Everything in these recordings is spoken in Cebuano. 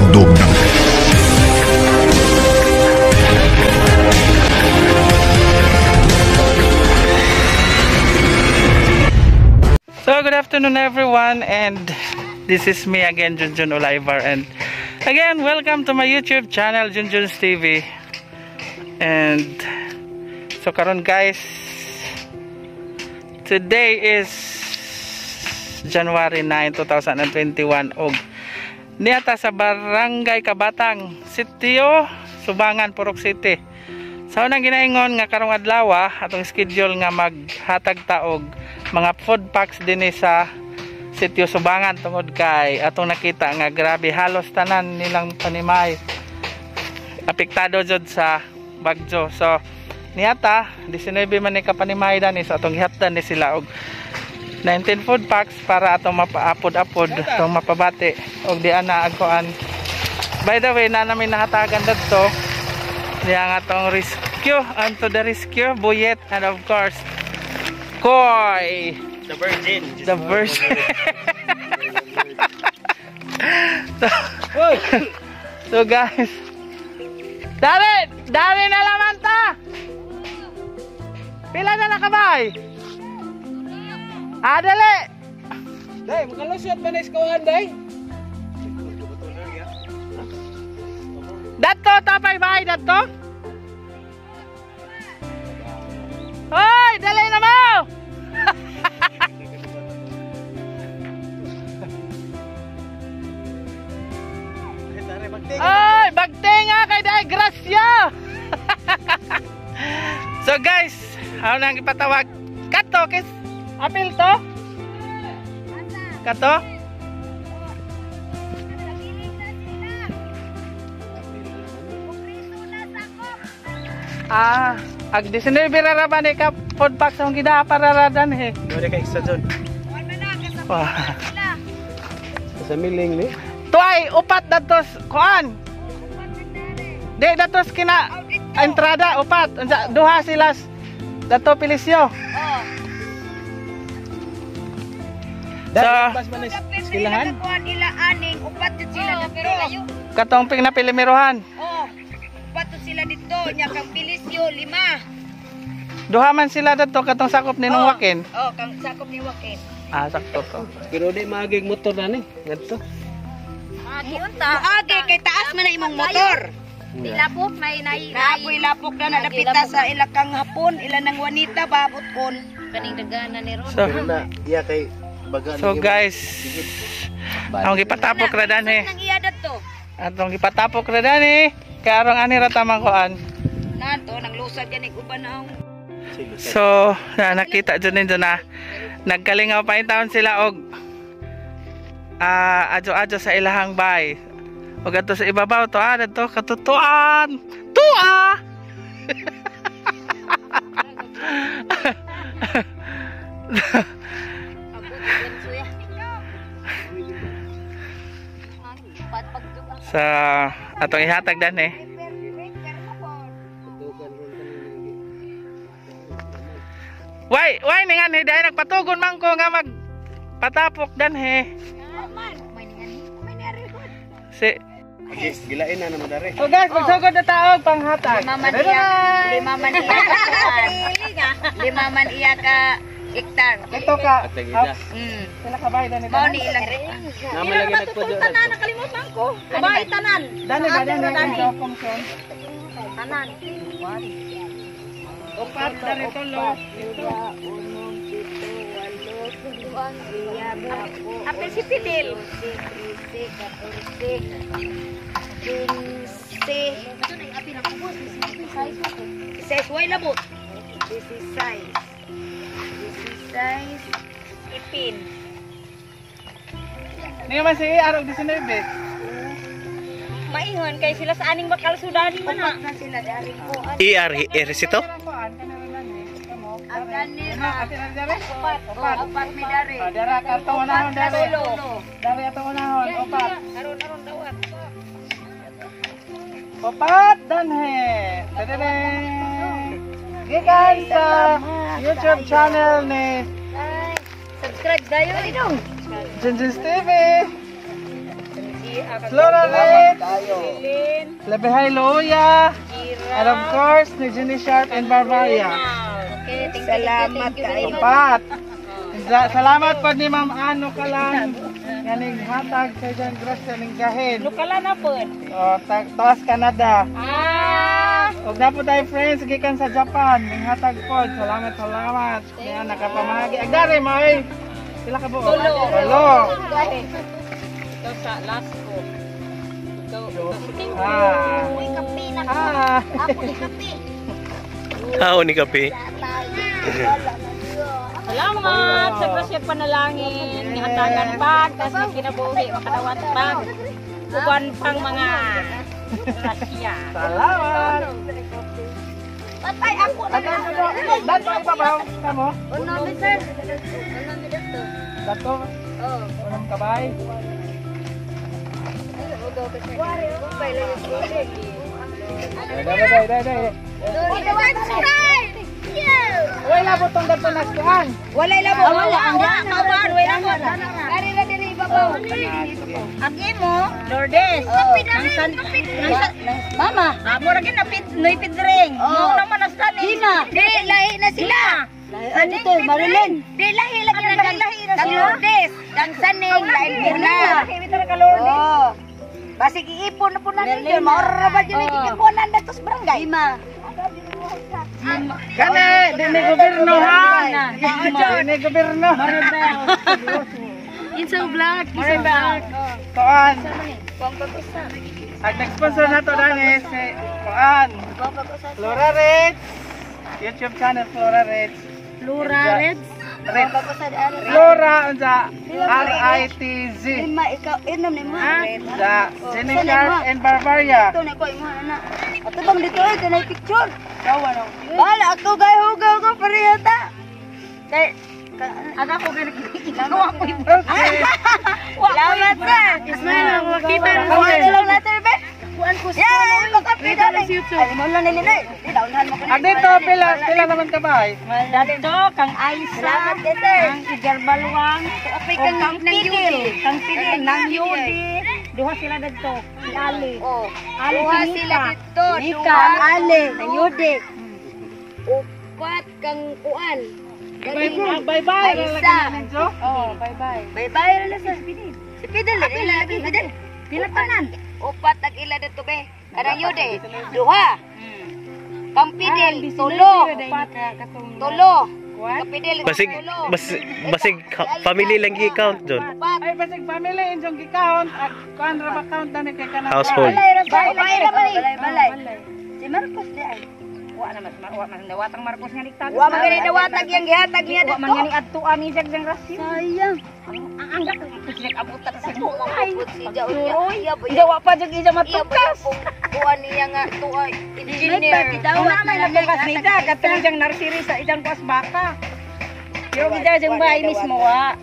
Handog So good afternoon everyone, and this is me again, Junjun Olaivar, and again welcome to my YouTube channel, Junjun's TV. And so karon guys, today is January 9, 2021 og niata sa Barangay Kabatang, Sitio Subangan, Purok City. Sa unang ginaingon nga karong adlaw atong schedule nga maghatag taog mga food packs dinhi sa Sitio Subangan tungod kay atong nakita nga grabe halos tanan nilang panimay apektado jud sa bagyo. So niata 19 man ni ka panimay dani, so atong gihatdan ni sila og 19 food packs para atong mapaapod-apod, atong mapabati og di ana agkuan. By the way, na namin nahatagan dadto diya nga atong rescue, onto the rescue, Buyet, and of course Koy, the virgin. The virgin. So guys, dari na laman ta. Pila na nakabay? Ah, dali. Day, makalusot ba na iskawan, day? Dato, tapay bay, dato. Hoy, dali na mo. Ay, bagtinga kay Day Gracia. So guys, ako nang ipatawag. Kato, kis apil to? Kato? Ah, ag 19 ra ba ni ka food packs ang gida para radan he. Dore ka isa dyan. Wah. Sa miling ni. Tuay upat datos kuan. Di datos kina entrada upat. Unsa duha sila dato Pilisyo. So, Silahan? Nila aning upat jud sila dito. Katong pinapilimirohan. Oh. Upat jud sila dito nya kang Pilisyo 5. Duha man sila dato katong sakop ni nung Wakin. Oh, kang sakop ni Wakin. Ah, sakto to. Pero di maagig motor na ni. Ngadto. Maagi kay taas man na imong motor. Di lapok, may nai Naapoy lapok na nadapita sa ila kang hapon, ila nang wanita babot kon. Kaning dagana ni Ron. So, na iya kay baga. So guys, ang gipatapok ra danhi. Nang iya dadto. Atong gipatapok ra danhi. Kay arong ani ra tamang kuan. Nanto nang lusad ganig uban ang. So, na, nakita dyan ninyo na nagkalingaw pa yung taon sila og adyo-adyo sa ilahang bay. Og ato sa ibabaw to, ah, dito katutuan. Tua! Sa atong ihatag dan eh. Why, why ni nga ni dahil nagpatugon man ko nga magpatapok dan he. Si Gilain na naman dare. So guys, magsugod na taog panghatag. Lima man iya. Lima man iya ka hektar. Ito ka. Sila ka bay dani. Mao ni ilang. Naman lagi nagpudyo. Tanan nakalimot man ko. Kabay tanan. Dani ba dani dani. Tanan. Upat dani tulo. Apil si Fidel. 15. 16, way labot. 16. 16. Ipin. Niyo man si AR og 19. Maihon kay sila sa aning makalsudani man ha. Upat na sila dari ko. ER resito? Ang ganira. Upat. Upat, upat mi dari. Dara karto unahon dari. Dari ato unahon upat. Aron-aron dawat. Upat danhe. Tadadeng. Gikan sa YouTube channel ni Subscribe dayo. Junjun's TV. Flora Ritz, Lin. Lebehay Luya, and of course, ni Jenny Sharp and Barbaria. Okay, thank you. Salamat kayo. Pat. Salamat po ni Ma'am Ano Kalang ganing hatag sa John Gross ning gahin. Lukala na po. O, Taas Canada. Ah! Og na po tayo friends gikan sa Japan ning hatag po. Salamat, salamat. Kaya nakapamahagi. Agdari mo ay. Sila ka buo. Tulo. Tulo. Ikaw sa last ko. Ikaw, ikaw si Ting. Ah. Uy, kape na. Ah. Ako ni kape. Tao ni kape. Salamat sa grasya panalangin. Ngihatagan pag, tas may kinabuhi, makadawat pag. Uban pang mga grasya. Salamat. Patay ako na. Dato ang pabaw. Kamo? Uno mi sir. Uno mi dato. Dato. Oh. Unang kabay. Dai, dai, dai, dai. Subscribe! Uy, labot tong dato na kuan. Walay labo. Wala, wala, kawan, wala mo. Ari ra diri ibabaw. Ang imo, Lourdes. Kape na rin, kape na Mama. Amo ra ginapit, noy pidring. Oh. Mo naman ang sani. Gina. Di, lahi na sila. Ano to, Marilyn? Di, lahi lagi na kang kang Lourdes. Kang Saning, lahi na. Lourdes. Oh. Basig iipon na po na ninyo. Maura ba dyan yung ipunan na sa barangay? Lima. Kani, di ni gobyerno ha. Di ni gobyerno. Insa vlog, Maribel. Kuan. Ang nag-sponsor na to dani si Kuan. Flora Ritz. YouTube channel Flora Ritz. Flora Reds. Ritz. Flora unsa R I T Z. Lima, ikaw, inom ni mo. Sa Jenny Sharp and Barbaria. Ito na ko, imo na. Ato bang dito eh, kanay picture. Bala, ako gay hugaw ko pareha ta. Kay, Aga ko gani ikaw ako. Okay. Salamat sir. Ismail, makita na Kuan lang natin be. Kuan ko sa. Yeah, makapi dali. Ay mo lang nila. Di daunahan mo ko. Ang dito pila pila naman ka ba? Dadto kang Aisa. Salamat kay sir. Kang Igarbaluang. Apay O kang kang nang Pidel. yudi. Kang Pidel nang Yudi. Duha sila dadto. Si Ali. Oh. Ali Duha si Mika. sila dito. Mika. Duha Ali, nang yudi. Upat kang kuan. Bye bye. Aisa. Oh, bye-bye. Bye-bye na sir. Si Pidel, ila Pidel. Pila tanan? Upat ang ila dito be. Kanang yude. Duha. Kang Pidel, tulo. Tulo. Kang Pidel, Basig tulo. basig, basig family lang gi-count doon. Upat. Ay basig family inyong gi-count at kuan ra ba count dani kay kanang Household. Balay, balay, balay, balay. Si Marcos di ay. Wa na mas wa man dawatang Marcos nga nigtag. Wa man gani dawatag yang gihatag niya Wa dito. man nga ni adtuan ni Jagjang Rasyo. Sayang. Ang anggak kusik abutan sa buhay. Si Jaon niya. Ija wa pa jud ija Iya ba matukas. yung kuan niya nga tuwa engineer. Una may natukas ni ija katong ijang nursery sa ijang kuas baka. Pero ija jang bahay mismo wa.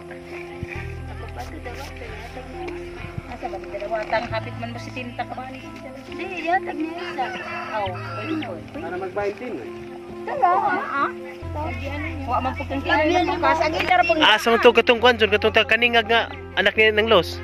Asa ba gidawatang hapit man mo si Tinta ka ba ni? Di, gihatag niya isa. Aw. Para mag-20. Wa man pud kang natukas. Ang ila ra pud Asa man to katong kwan John katong ta kaningag nga anak niya ng los.